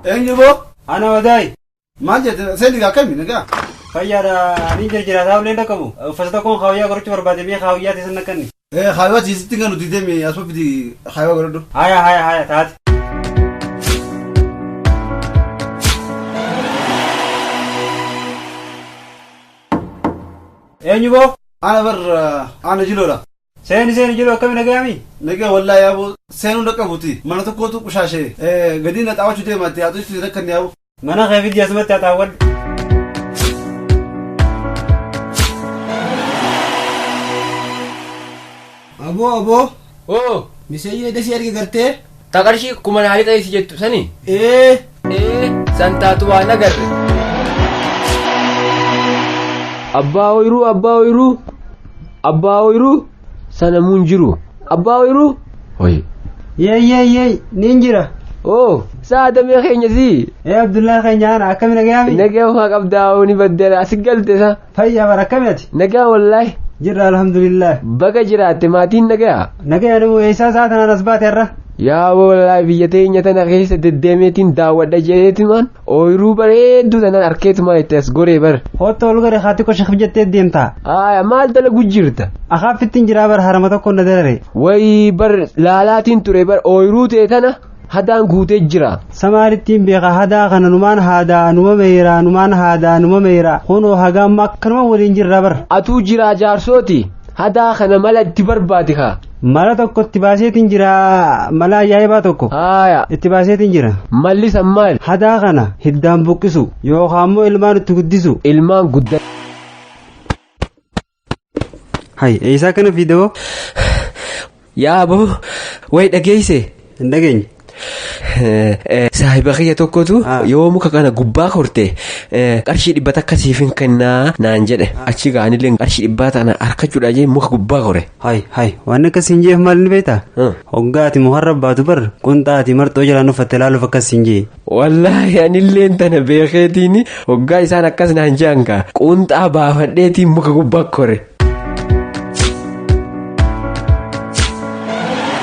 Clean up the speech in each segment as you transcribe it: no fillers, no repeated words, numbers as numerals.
Eenyu boo? Ana wadaay. Maal jette seeni akkami nagaa? Fayyaadha ani jira taa'ullee hin dhaqqabu. Uffata tokkoon kaawayyaa godhachuu barbaade biyya kaawayyaa teessan naqqanni. Ee kaawayyaa siisitti kan nuti deeme asuma fidi kaawayyaa godhadhu. Haya haya haya taate. Eenyu boo? Ana bar ana jiloodha. Seeni seeni jiru akkami nagayaami? Nagaa wallaahi yaaboo seenuu dhaqqabuti mana tokkotu qushaashee gadi na xaawachuu deemaatti haa tuuti rakkanne yaaboo. Mana kee fidi asumatti haa xaawwadhu. Aboo aboo. Oo. Miseeyyee dasii arge gartee. Ta qarshii kuma naa lixa isi jettu sani. Ee. Ee san taatu waan agarre. Abbaa ooyiruu abbaa ooyiruu abbaa ooyiruu sana muun jiru abbaa ooyiruu. Hoyi. Yee yee yee niin jira. Oo saa damee keenya sii. Ee Abdullaa keenya ana akkami nagayaami? Nagaa maa qabdaa oo ni baddela asi galte sa. Fayyaa bara akkami ati? Nagaa wallaahi. Jirra alhamdulillah. Baga jiraatte maatiin nagaa. Nagaa namu eessaa isaa tanaan as baate har'a? Yaa wallaahi biyya teenya tana keessa deddeemeetiin daawwadha jedheetumaan ooyiruu bareedduu tanaan arkeetumaan itti as goree bar. Hotta ol gore haati koo shakif jettee deemta. Aaya maal dalagu jirta? Akaafittiin jiraa bar harama tokko na darare. Wayii bar laalaatiin ture bar ooyiruu tee tana hadaan guutee jira. Samaalittiin beeka hadaa kana numaan haadaa numa meeraa numaan haadaa numa meeraa kunoo hagaa amma akkanuma waliin jirra bar. Atuu jiraa jaarsooti hadaa kana mala itti barbaadi kaa. Mala tokko itti baaseetiin jira mala ajaa'ibaa tokko. Haaya. Itti baaseetiin jira. Malli san maali? Hadaa kana hiddaan buqqisu yookaan immoo ilmaan itti guddisu. Ilmaan guddaa. Hay eessaa kana fiidoo? Yaa boo wayi dhageesse. Hin dhageenye. Saahiba kiyya tokkotu yoo muka kana gubbaa korte qarshii 100 siif hin kennaa naan jedhe achi ga'anillee qarshii dhibbaa tana harkachuudha jee muka gubbaa kore. Hay hay waan akkas hin jeef maal ni beektaa? Hoggaa ati mukarra baatu bar qunxaa ati marxoo jalaan uffatte laaluuf akkas hin jee. Wallaahi anilleen tana beekeetiin hoggaa isaan akkas naan je'an kaa qunxaa baafadheetiin muka gubbaa kore.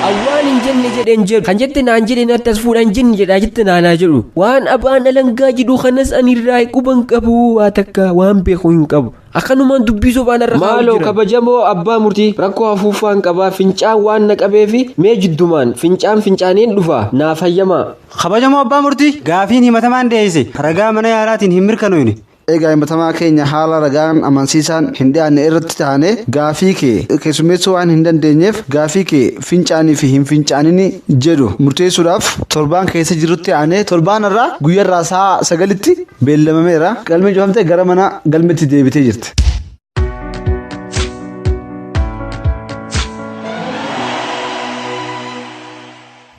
Awwaan hin jenne jedheen jedhu kan jette naan jedhe natti as fuudhan jenne jedhaa jette naanaa jedhu waan abaan alangaa jedhu kanas ani irraa quban qabu waa takka waan beeku hin qabu akkanumaan dubbii sobaan irra kaa'u Maaloo jira. kabajamoo abbaa murtii rakkoo afuuffaan qabaa fincaan waan na qabeefi mee jiddumaan fincaan fincaaneen dhufa naaf hayyamaa. Kabajamoo abbaa murtii gaafiin himatamaan dhiyeesse ragaa mana yaalaatiin hin mirkanoofne. Egaa himatamaa keenya haala ragaan amansiisaan hin dhiyaanne irratti taane gaafii kee keessummeessuu waan hin dandeenyeef gaafii kee fincaanii fi hin fincaanini jedhu murteessuudhaaf torbaan keessa jirutti aanee torbaan irraa guyyaarraa sa'a 9tti beellamameera. Galmeen cufamtee gara mana galmeetti deebitee jirti.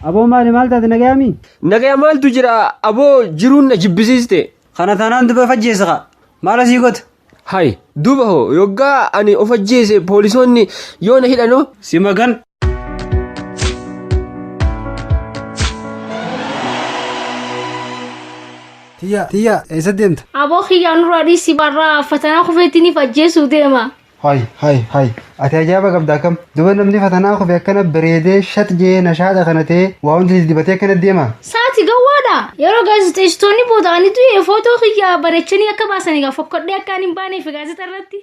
Aboo maali maal taate nagayaami? Nagaya maaltu jira aboo jiruun na jibbisiiste. Kana taanaan duba of ajjeese kaa. Maal asii goota? Hay duuba hoo yoggaa ani of ajjeese poolisoonni yoo na hidhanoo? Si magan. Tiyya tiyya eessa deemta? Aboo kiyyaa nurraa dhiisi barraa fatanaa kufeettiniif ajjeesuu deema. Hay hay hay ati ajaa'iba qabda akkam duba namni fatanaa kufe akkana bareedee shat jee nashaadha kana ta'ee waa hundi dibatee akkana deema. Saati gawwaadha. Yeroo gaazexeessitoonni booda'anii du'e footoo kiyya bareechanii akka baasanii gaa fokkodhee akka ani hin baaneef gaazexa irratti.